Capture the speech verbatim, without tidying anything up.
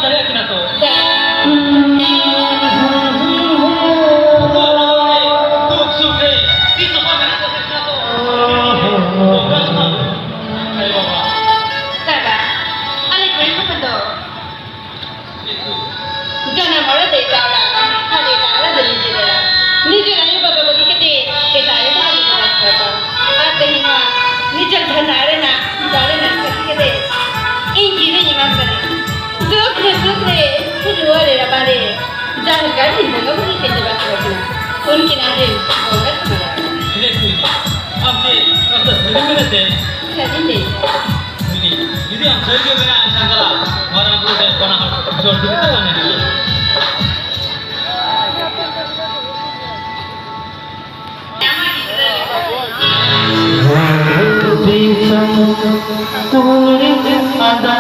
ᱫᱟᱲᱮᱭᱟᱜ ᱠᱤᱱᱟ ᱛᱚ᱾ ᱫᱩᱠ ᱥᱩᱠ ᱨᱮ ᱛᱤᱥ ᱦᱚᱸ ᱵᱟᱝ ᱢᱮᱱᱟᱜ ᱛᱟᱯᱮ ᱠᱟᱱᱟ ᱛᱚ᱾ ᱚᱠᱟ ᱥᱮᱱᱟᱜ ᱟᱭᱳ ᱵᱟᱵᱟ? ᱫᱟᱫᱟ, ᱟᱞᱮ ᱠᱩᱲᱤ ᱦᱚᱯᱚᱱ ᱫᱚ ᱡᱟᱱᱟᱢ ᱚᱲᱟᱜ ᱫᱚ ᱮᱴᱟᱜ ᱚᱲᱟᱜ, ᱟᱨ ᱮᱴᱟᱜ ᱚᱲᱟᱜ ᱫᱚ ᱱᱤᱡᱮᱨ ᱚᱲᱟᱜ᱾ ᱱᱤᱡᱮᱨ ᱟᱭᱳ ᱵᱟᱵᱟ ᱵᱟᱹᱜᱤ ᱠᱟᱛᱮ ᱮᱴᱟᱜ ᱨᱮ ᱵᱟᱹᱜᱤ ᱠᱟᱛᱮ ᱟᱹᱥᱩᱞ ᱠᱚᱣᱟ᱾ ᱟᱨ ᱛᱮᱦᱮᱧ ᱱᱚᱣᱟ ᱱᱤᱡᱮᱨ ᱫᱷᱟᱨᱱᱟ ᱨᱮᱱᱟᱜ ᱫᱟᱲᱮ ᱨᱮᱱᱟᱜ ᱠᱷᱟᱹᱛᱤᱨ ᱠᱟᱛᱮ ᱤᱧ ᱡᱤᱣᱤᱧ ᱮᱢᱟᱢ ᱠᱟᱱᱟ᱾ ᱫᱩᱠ ᱨᱮ ᱥᱩᱠ ᱨᱮ, ᱨᱩᱣᱟᱹ ᱨᱮ ᱨᱟᱵᱟᱝ ᱨᱮ, ᱡᱟᱦᱟᱸ ᱞᱮᱠᱟ ᱤᱧ ᱵᱚᱸᱜᱟ ᱵᱩᱨᱩ ᱴᱷᱮᱱ ᱫᱮᱵᱟ ᱥᱮᱵᱟ ᱠᱟᱱᱟ, ᱩᱱᱠᱤᱱ ᱟᱢᱨᱮᱱ ᱵᱚᱸᱜᱟ ᱛᱷᱟᱱ ᱨᱮ᱾ ᱦᱮᱸ ᱠᱩᱲᱤ, ᱟᱢ ᱪᱮᱫ ᱱᱚᱝᱠᱟ ᱥᱟᱹᱨᱤ ᱢᱮᱱᱮᱛᱮ? ᱥᱟᱹᱨᱤᱧ ᱞᱟᱹᱭ ᱮᱫᱟ᱾ ᱠᱩᱲᱤ, ᱡᱩᱫᱤ ᱟᱢ ᱥᱟᱹᱨᱤ ᱜᱮ ᱢᱮᱱᱟ, ᱮᱱᱠᱷᱟᱱ ᱪᱟᱞᱟᱜ ᱢᱟᱨᱟᱝ ᱵᱩᱨᱩ ᱴᱷᱮᱱ ᱵᱟᱱᱟ ᱦᱚᱲ ᱡᱚᱦᱟᱨ ᱫᱩᱲᱩᱵ ᱠᱟᱛᱮ ᱢᱟᱱᱮ ᱦᱩᱭᱩᱜᱼᱟ᱾ ᱫᱤᱥᱚᱢ ᱠᱩᱲᱤ ᱟᱫᱚ